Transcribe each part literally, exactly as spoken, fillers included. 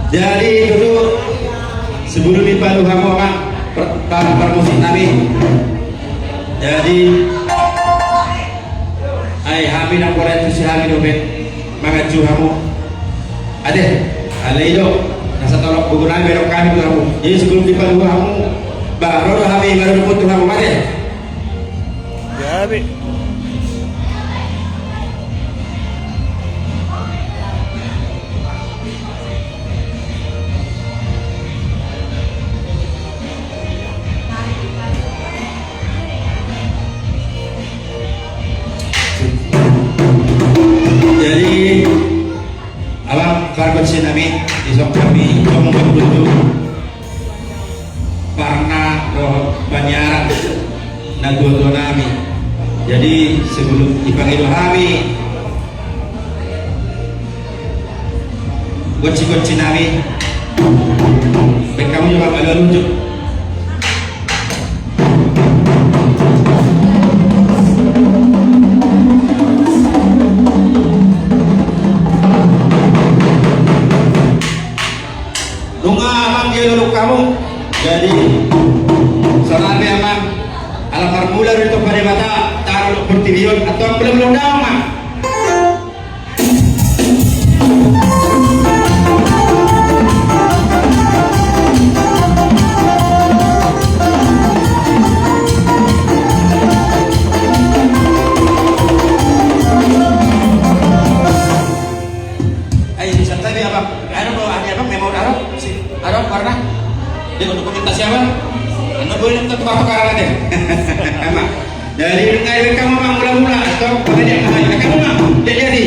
Jadi, tutu, sebelum dipandu hamu, Amang, par-, par-, parmusik nami. Jadi, ai hami nang pola tusi hami dope manganju hamu. Ate, alai do, nasa tolong buku nami, belok kami tu hamu. Jadi, sebelum dipandu hamu, ba, ro do hami, baru dipandu hamu, ate. Jadi. Jadi, Amang pargonsi nami, dison hami jongjong tutu. Parna dohot panyarat natuatua nami. Jadi, sebelum dipangido hami gonsigonsi nami, baen hamu jo ma alualuhon jo. Nunga, Amang, dialului hamu. Jadi, saonari, Amang, ala parmula do ditompa Debata tano dohot portibi on, antong mula-mula undangan, Amang. Ai, santabi, Abang. Anu do, adi, Abang, memang aro si, aro warna. Dia untuk dokumentasi, Abang. Anu boleh nonton tukar-tukaran aja. Emang. Jadi, nunga dibaen hamu, Amang, mula-mula. Atau pakai dia, nah, dibaen hamu, Amang. Dia jadi.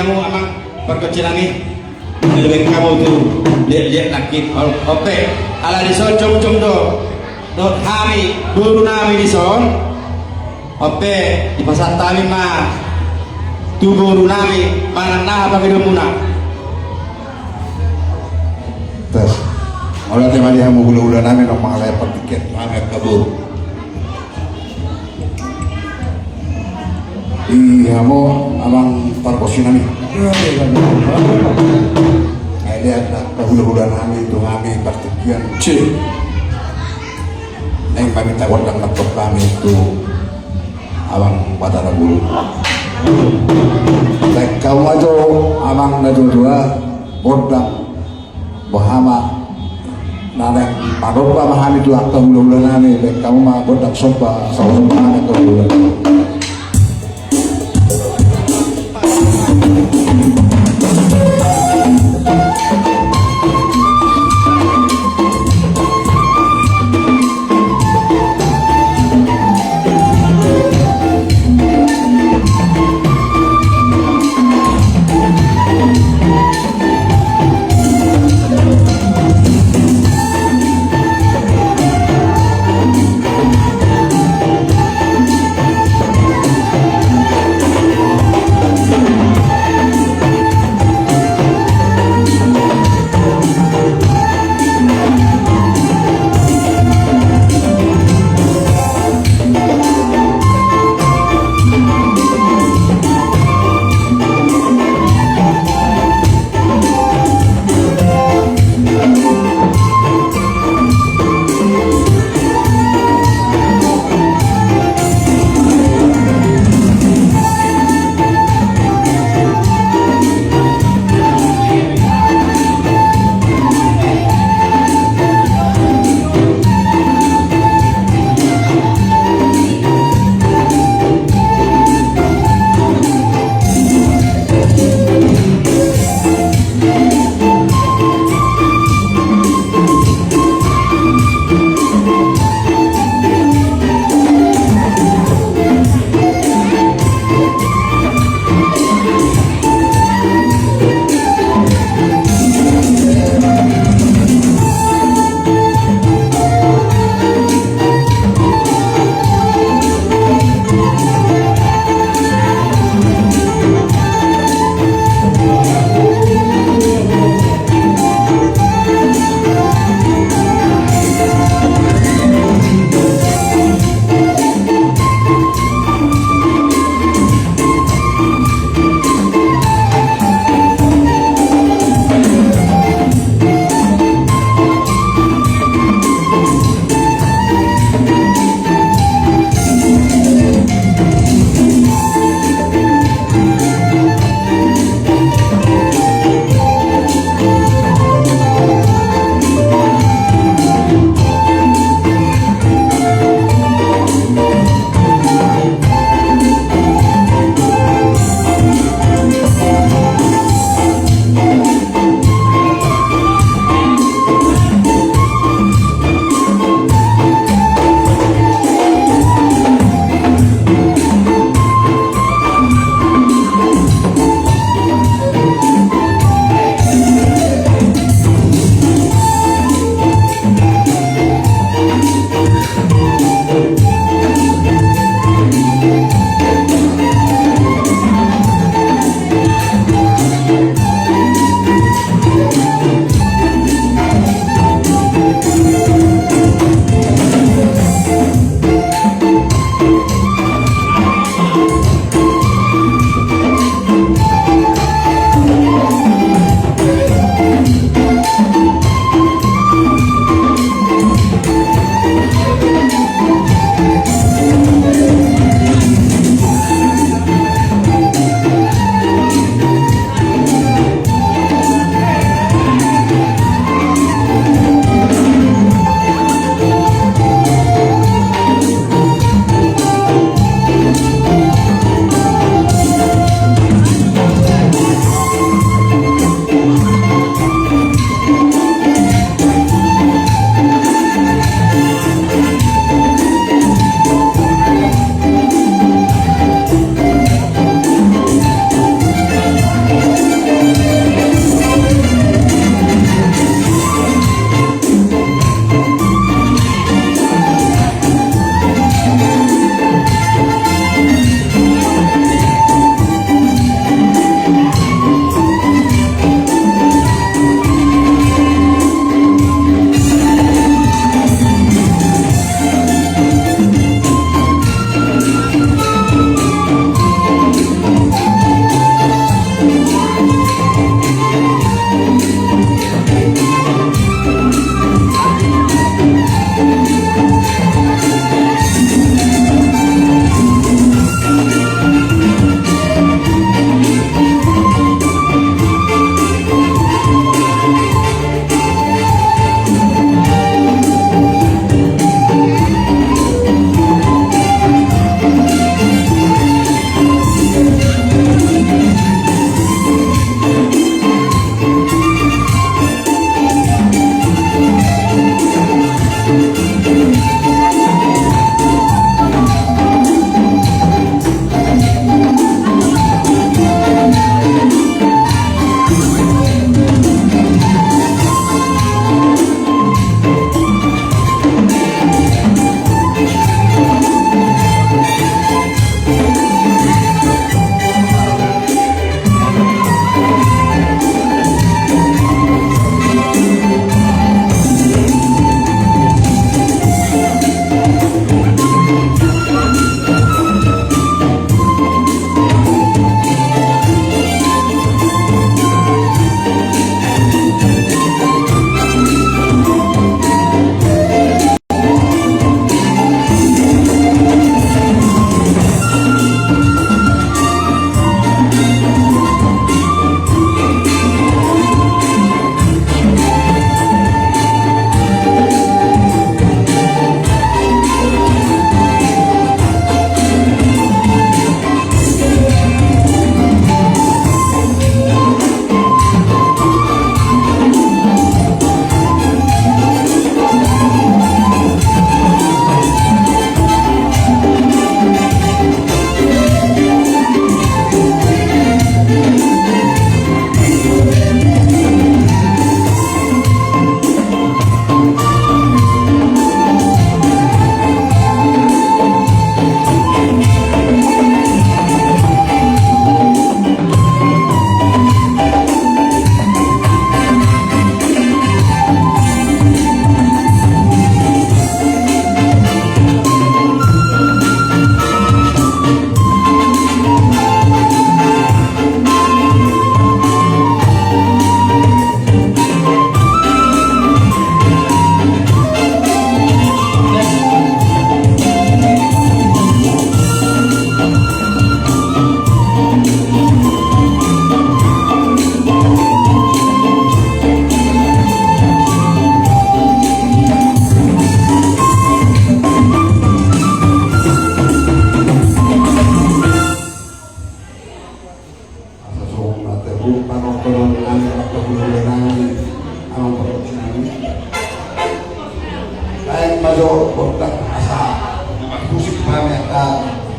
Amang pargonsi nami, lebeng hamu tu liat-liat nangkin. Ope, ala dison jongjong do dohot hami boru nami dison. Ope, dipasahat hami ma tu boru nami manang na aha pangidoanmuna. Tes. Mauliate ma di hamu hulahula nami naung mangalehon partingkian tu hami angka boru. Di hamu amang pargonsi nami. Ai lean angka hulahula nami tu hami partingkian. Naeng hami tagodang nantong hami tu amang Batara Guru. Baen hamu ma jo amang na tuatua gondang. Boha ma na naeng manomba ma hami tu angka hulahula nami, baen hamu ma gondang somba, somba ma hami angka hulahula nami.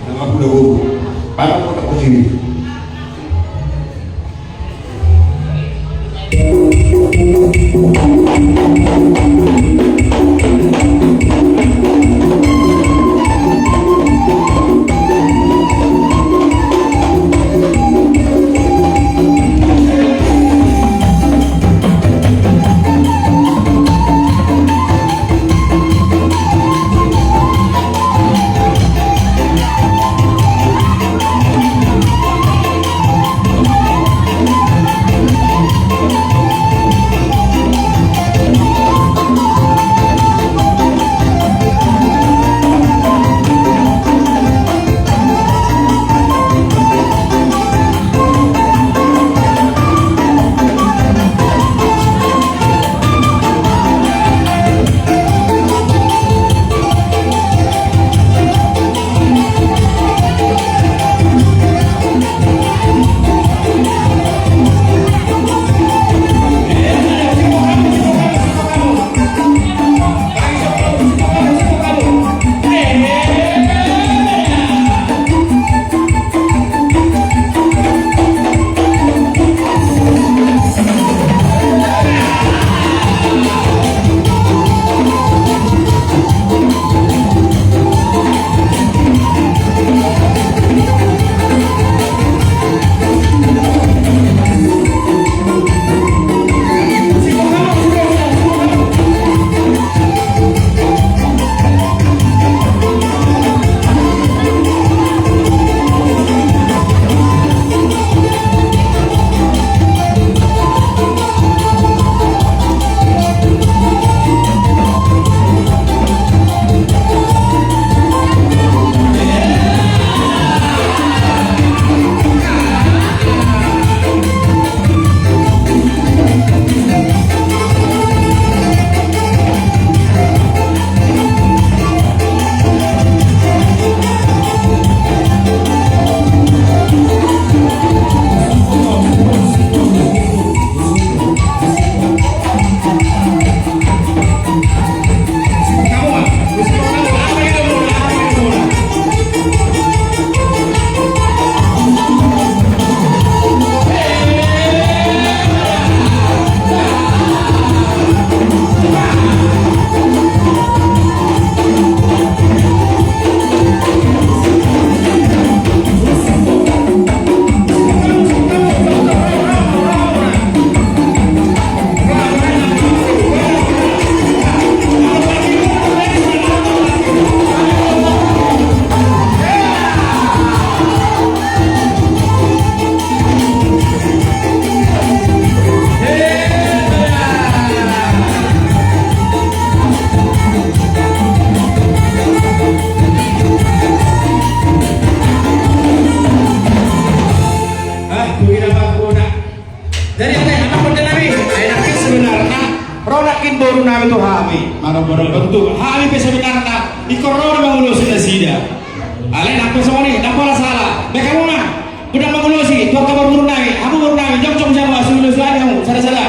Nama pula bobo. Pada kota kosini. Jadi, ale, anak muda nami, ae nangkin sebenarna, ro nangkin boru nami tu hami. Maro boru. Betul, hami pe sebenarna, ingkon ro na mangulosi nasida. Ale, nangkin songon i, ndang pola sala. Baen hamu ma, unang mangulosi, tu angka boru nami, hamu boru nami, jongjong hamu, asa ulos hami hamu, sada-sada.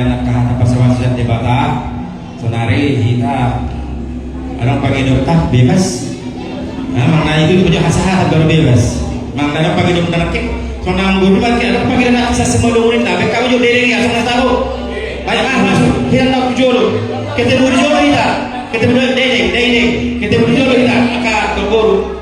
Angka hata pasahaton sian Debata. Saonari hita adong pangidoan bebas. Nah, manang na itu tu jo hasahatan baru bebas. Manang na adong pangidoan na nangkin. Sonang guru bagi adong pangidoan na bisa semua dongulin na beka jo dereng ya sonang tahu. Banyak ah masuk hilang na tu jolo. Ketemu di jolo hita. Ketemu di dereng, dereng. Ketemu di jolo hita. Angka guru.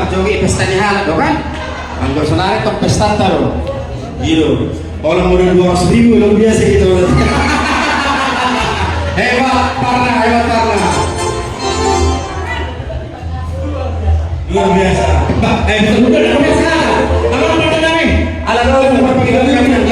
Joget pesta ni halak do kan? Anggo sonari tong pesta ta do. Gitu. Kalau modal dua ratus ribu luar biasa gitu. Hebat, Parna, hebat, Parna. Luar biasa. Bah, eh, betul, betul, luar biasa. Apa namanya kami? Ala dua, berpikir kami.